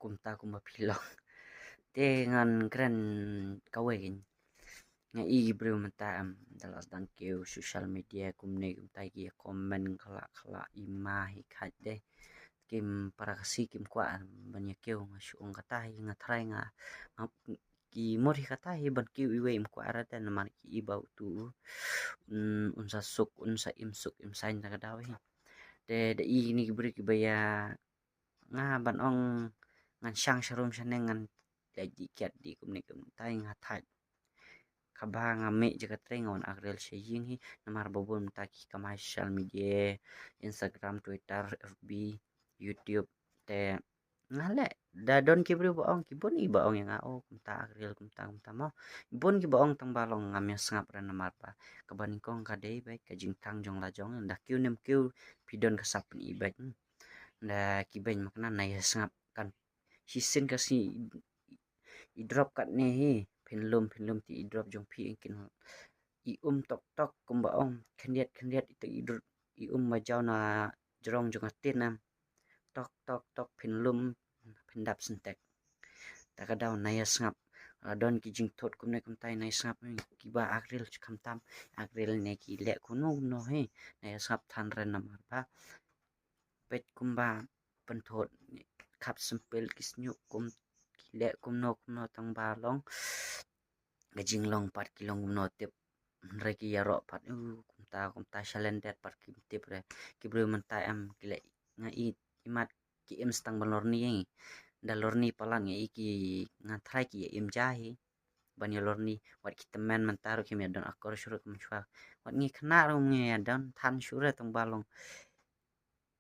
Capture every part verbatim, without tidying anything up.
kumta kumba phi long. Te ngan kren kawei kein. Nga i ki briew mynta em da la sdang kiew social media kumne kumta ki comment khlak khlak i ma hi khat de. Kim para Khasi kim kwah ban ïa kiew, nga shu ong kata hi, nga trai nga, nga ki mut hi kata hi ban kiew iwei im kwah ra te namar ki i ba utu un, un sa suk, un sa im suk im saiñ ta ka daw hi. Te da i kine ki briew kiba ïa nga ban ong ngan shang sharum shaneng ngan leit dih kiad dih kumne kumta nga thait. Kaba nga mih jaka trei nga wan ak rel sha ïing hi namar ba bun mynta ki kamai social media, Instagram, Twitter, F B, YouTube. Te nga leh da don ki briew ba ong, ki bun i ba ong ïa nga, o kumta ak rel kumta kumta mo. Bun ki ba ong tang ba long ngam ïa sngap re namar ba kaba nyngkong ka dei beit ka jingtang jong la jong, da kiew nem kiew phi don ka sap pyn-i beit. Da ki beiñ ma kane na ïa sngap kan shisien ka sngi i drop katne hi, phin lum phin lum te i drop jong phi kin i um tok tok kumba ong khyndiat khyndiat ito i drop i um ba jaw na jrong jong ka tin em. Tok tok tok phin lum phin dap syntek. Ta ka daw na ïa sngap. La don ki jingthot kumne kumtai na ïa sngap, kiba ak rel khamtam, ak rel ne ki leh kumno kumno hi, na ïa sngap than ren namar ba peit kumba pynthot khap sempil ki sniuh kum ki leh kumno kumno tang ba long ka jinglong pat ki long kumno tip. Hynrei ki ïaroh pat u kumta kumta shalyndet pat kim tip re. Ki briew mynta em ki leh nga i imat ki im stang ban lorni, da lorni palat nga i ki ngan trai ki ïa im ja hi ban ïa lorni. Wat ki tymmen mynta ruh kim ïa don akor shuh ruh kim shuwa. Wat ngi khynnah ruh ngi ïa don than shuh re tang ba long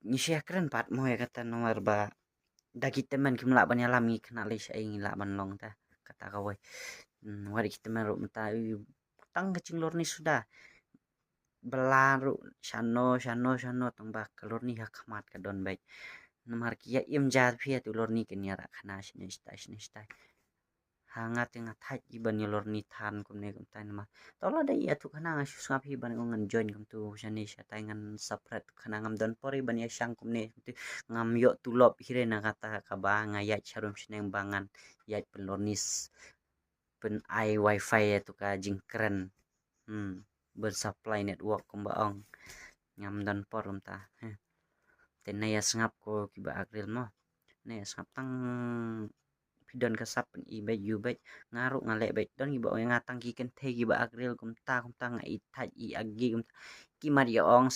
ngi shu ïa kren pat mo ïa kata namar ba da ki tymmen kim lah ban ïalam, ngi khynnah lei shaei ngi lah ban long ta kata kawei. Hmm, wat ki tymmen ruh mynta tang ka jinglorni suda. Ba la ruh shano shano shano tang ba ka lorni ha khmat ka don beit. Namar ki ïa im ja phi ïa tu lorni kin ïa rah khana shane shatai shane shatai. Ha nga te nga thait i ban ïa lorni than kumne kumtai namar to la dei ïa tu khana nga shu sngap hi ban ong ngan join kumtu shane shatai ngan separate tu khana ngam don por i ban ïa shang kumne kumtu ngam ïoh tulop hi re na kata kaba nga ïaid sharum shneng ba ngan ïaid pynlorni pyn-ai wifi ïa tu ka jingkren. Hmm, ban supply network kumba ong ngam don por kumta. Te na ïa sngap ko kiba ak rel mo. Na ïa sngap tang phi don ka sap pyn-i beit ïa u beit. Nga ruh nga leh beit, don kiba ong ïa nga tang ki kynthei kiba ak rel kumta kumta nga i thait i agi kumta. Ki mat ïa ong